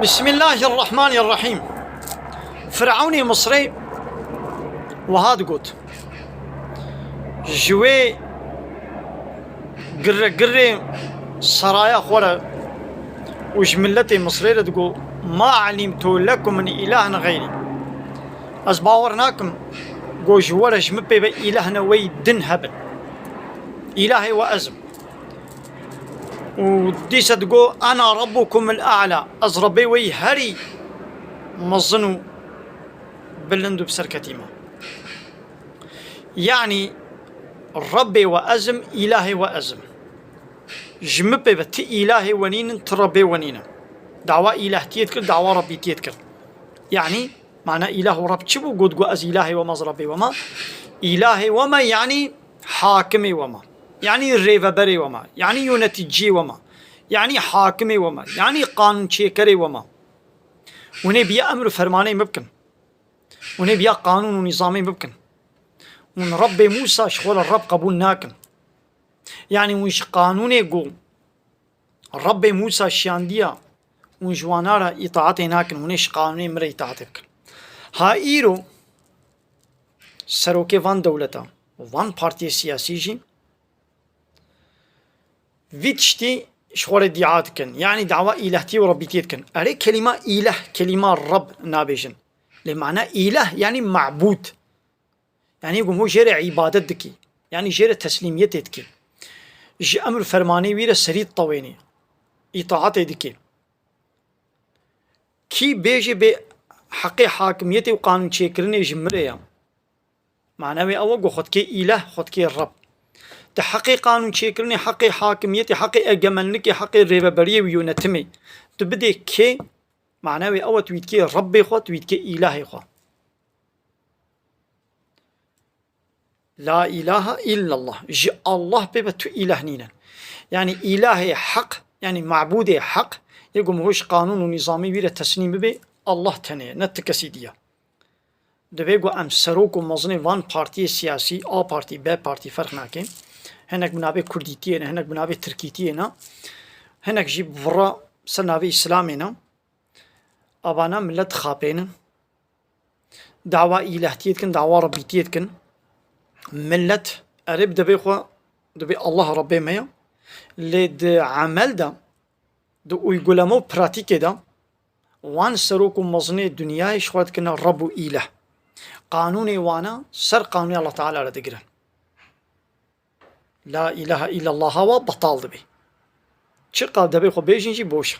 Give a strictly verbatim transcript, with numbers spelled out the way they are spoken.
Bismillahirrahmanirrahîm. Firewnê Misrê wiha digot, ji wê girre girrê seraya xwe re û ji miletê Misrê re digot, "Ma elîmtu lekum min îlahin xeyrî." Ez bawer nakim ku ji we re ji min pê ve îlahine wey din hebin. Îlahê we ez im. Û dîsa digot, "Ena rabbukumul a'la." Ez Rebbê we yî herî mezin û bilind û bi serketî me. Yanî Rebbê we ez im, îlahê we ez im. Ji min pê ve ti îlahê we nînin, ti Rebbê we nînin. Dawa îlahtiyê dikir, dawa Rebbîtiyê dikir. Yanî mana îlah û Reb çi bû? Got, got, "Ez îlahê we me, ez Rebbê we me." Îlahê we me yanî hakimê we me. Yanî rêveberê we me. Yanî yöneticiyê we me. Yanî hakimê we me. Yanî qanûnçêkerê we me. Hûn ê biya emr û fermanê min bikin. Hûn ê biya qanûn û nîzamê min bikin. Hûn Rebbê Mûsa ji xwe re Reb qebûl nakin. Yanî hûn ji qanûnê ku Rebbê Mûsa şiyandiya, hûn ji wana re îtaetê nakin, hûn ê ji qanûnê min re îtaetê bikin. Ha îro serokê van dewleta, van partiyê siyasî jî vî tiştî ji xwe re dîa dikin. Yanî dawa îlahtiyê û Rebbîtiyê dikin. Erê kelîma îlah, kelîma Reb nabêjin. Lê mana îlah yanî mabûd. Yanî ku hûn jê re îbadet dikî. Yanî jê re teslîmiyetê dikî. Ji emr fermanê wî re serî ditewênî. Îtaetê dikî. Kî bêjê bê heqê hakimiyetê û qanûnçêkirinê ji min re ye. Mana wê ew e ku xwe dikê îlah, xwe dikê Reb. Di heqê qanûnçêkirinê, heqê hakimiyetê, heqê egemenlikê, heqê rêveberiyê û yönetimê tu bidê kê? Mana wê ew e tu wî dikê Rebbê xwe, tu wî dikê îlahê xwe. La ilahe illallah. Ji Allah pê ve tu îlah nînin. Yanî îlahê heq, yanî mabûdê heq, yê ku min hûn ji qanûn û nîzamê wî re teslîm bibê, Allah tenê ye, ne ti kesî dî ye. Divê ku em serok û mezinê van partiyê siyasî, A partî, B partî ferq nake. Hinek bi navê kurdîtiyê ne, hinek bi navê tirkîtiyê ne. Hinek jî bi vira ser navê Îslamê ne. Avana milet dixapênin. Dawa îlahtiyê dikin, dawa Rebbîtiyê dikin. Milet erê bi devê xwe dibê Allah Rebbê me ye. Lê di emel de, di uyguleme û pratîkê de wan serok û mezinê dinyayê ji xwe dikine Reb û îlah. Qanûnê wana ser qanûnê Allah Teala re digirin. La ilahe illallah wa betal dibe. Çi qal devê xwe bêjin jî boş e.